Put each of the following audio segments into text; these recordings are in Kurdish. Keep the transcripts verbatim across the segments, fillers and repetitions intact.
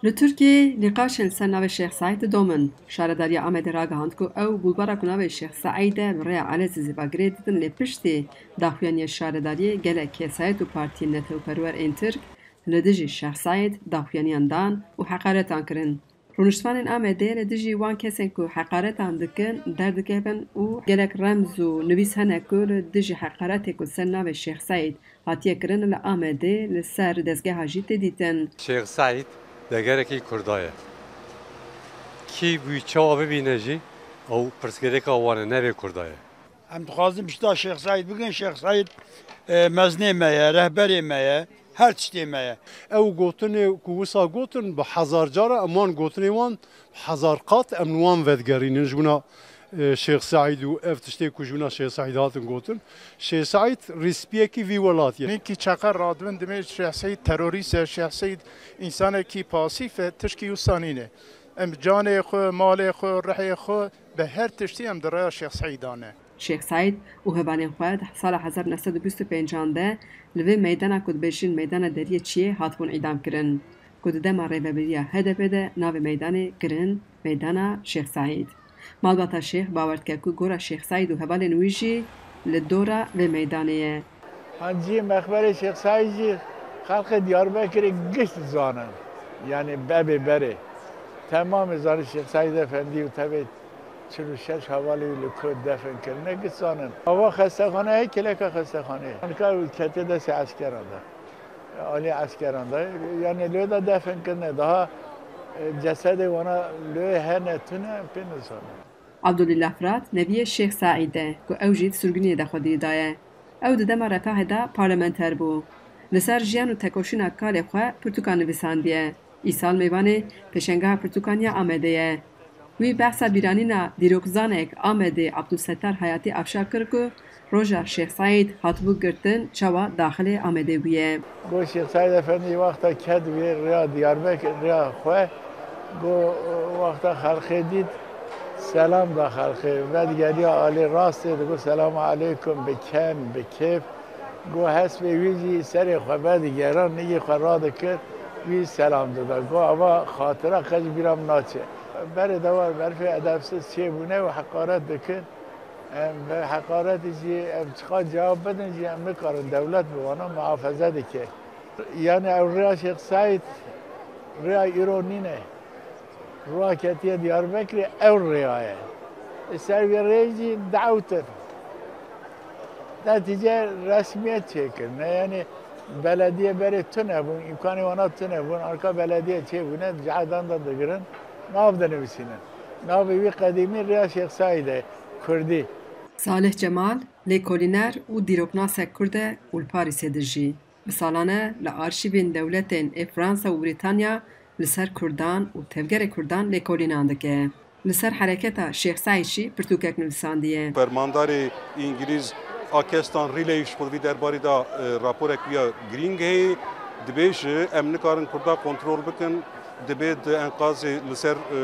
Li Tirkiyeyê nîqaşên li ser navê Şêx Seîd didomin. Şaredariya Amedê ragihand ku ew bûlbara ku navê Şêx Seîd e bi rêya Elezîzê ve girê didin, lê piştî daxuyaniya şaredariyê gelek kesayet û partiyên netewperwer ên Tirk li dijî Şêx Seîd daxuyaniyan dan û heqaretan kirin. Rûniştvanên Amedê li dijî wan kesên ku heqaretan dikin derdikevin û gelek remz û nivîs hene ku li dijî heqaretê ku li ser navê Şêx Seîd hatiye kirin li Amedê li ser dezgeha jî tê dîtin. Şêx Seîd degerekî Kurda ye. Kî wî çawa bibîne jî, ew pirsgirêka wan e, ne vê Kurda ye. Em dixwazin pişta Şêx Seîd bikin. Şêx Seîd, e, mezinê me ye, rehberê me ye, her tiştê me ye. Ew gotinê ku wisa gotin, bi hezar cara em wan gotinê wan, bi hezar qat em li wan vedigerînin. Ji bona, e, Şêx Seîd û ev tiştê ku ji bona Şêx Seîd hatin gotin. Şêx Seîd rîspiyekî vî welatî ye. Hinkî çeqer radibin, dimê Şêx Seîd terorîst e, Şêx Seîd însanekî pasîf e, tişkî wisa nîne. Em canê xwe, malê xwe, rihê xwe, bi her tiştî em di rêya Şêx Seîdan ne. Şêx Seîd û hevalên xwe di sala hezar neh sed û bîst û pêncan de li vê meydana ku dibêjin Meydana Deriyê Çiyê hatibûn îdam kirin, ku di dema rêvebiriya H D P de navê meydanê kirin Meydana Şêx Seîd. Malbata Şêx bawer dike ku gora Şêx Seîd û hevalên wî jî li dora vê meydanê ye. Hancî mexberê Şêx Seîd jî xelkê Diyarbekirê giş dizanin. Yanî bebê berê. Temamê zanin Şêx Seîd Efendî û tevê çil û şeş hevalê wî li ku defin kirine, giş zanin. Ava xestexane heye, kileka xestexaneyê. Nika wî ketiye destê eskeran de. Alî eskeran de. Yanî lê de defin kirine. Daha, e, cesedê wana lê hene tune, em pê nizanin. Abdulîla Firat neviyê Şêx Seîd e ku ew jî di sirgûniyê de xwe dî daye. Ew di dema Refahê de parlamenter bû. Li ser jiyan û tekoşîna kalê xwe pirtûkan nivîsandiye. Îsal mêvanê Pêşengeha Pirtûkan ya Amedê ye. Wî behsa bîranîna dîrokzanek Amedê Abdulsettar Hayatî Afşar kir ku roja Şêx Seîd hatibû girtin çawa daxilê Amedê bûye. Got, Şêx Seîd Efendî wexta ket wê rêya Diyarbekir, rêya xwe, got, wexta xelkê dît, selam da xelkê. Vedigeriya alî rastê, digot, Selamu aleykum, bi kem, bi kêf. Got, hespê wî jî serê xwe vedigeran, nigê xwe radikir, wî selam dida. Got, ava xatira qet ji bîra min naçe. Berê de war berfê edebsiz çêbûne û heqaret dikin. Em bi heqaretê jî em çiqas cewab bidin jî em nikarin, dewlet bi wana muhafaza dike. Yanî ew rêya Şêx Seîd rêya îro nîne. Rêya ketiye Diyarbekirê ew rêya ye. Li ser vê rêyê jî diewtin. Netîce resmiyet çêkirine. Yanî belediye berê tune bûn, îmkanê wana tune bûn. Arka belediye çêbûne, cahedan da digirin, nav dinivîsînin. Navê wî qedîmî rêya Şêx Seîd e, kurdî. Salih Cemal, lêkolîner û dîroknasek kurd e û li Parîsê dijî. Bi salan e li arşîvên dewletên ê Fransa û Brîtanya li ser kurdan û tevgerê kurdan lêkolînan dike. Li ser hereketa Şêx Seîd jî pirtûkek nivîsandiye. Fermandarê îngilîz Akestan Riley ji xwe vî derbarî de, e, raporek wî ya girîng heye. Dibêje, em nikarin kurda kontrol bikin. Dibê di enqazê li ser, e,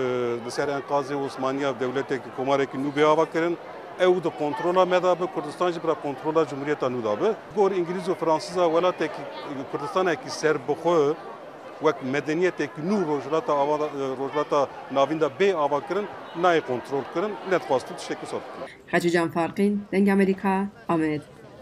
li ser enqazê Osmaniya dewletek komarekî nû bê ava kirin. Ew di kontrola me de bi, Kurdistan jî bira kontrola Cumhuriyeta nû de bi. Gor îngilîz û fransiza welatekî, Kurdistanekî serbixwe wek medeniyetekî nû Rojhilata Ava, Rojhilata Navîn de bê ava kirin, nayê kontrol kirin, nedixwastin tiştekî wisa bikin. Hecî Can Farqîn, Dengê Amerîka, Amed.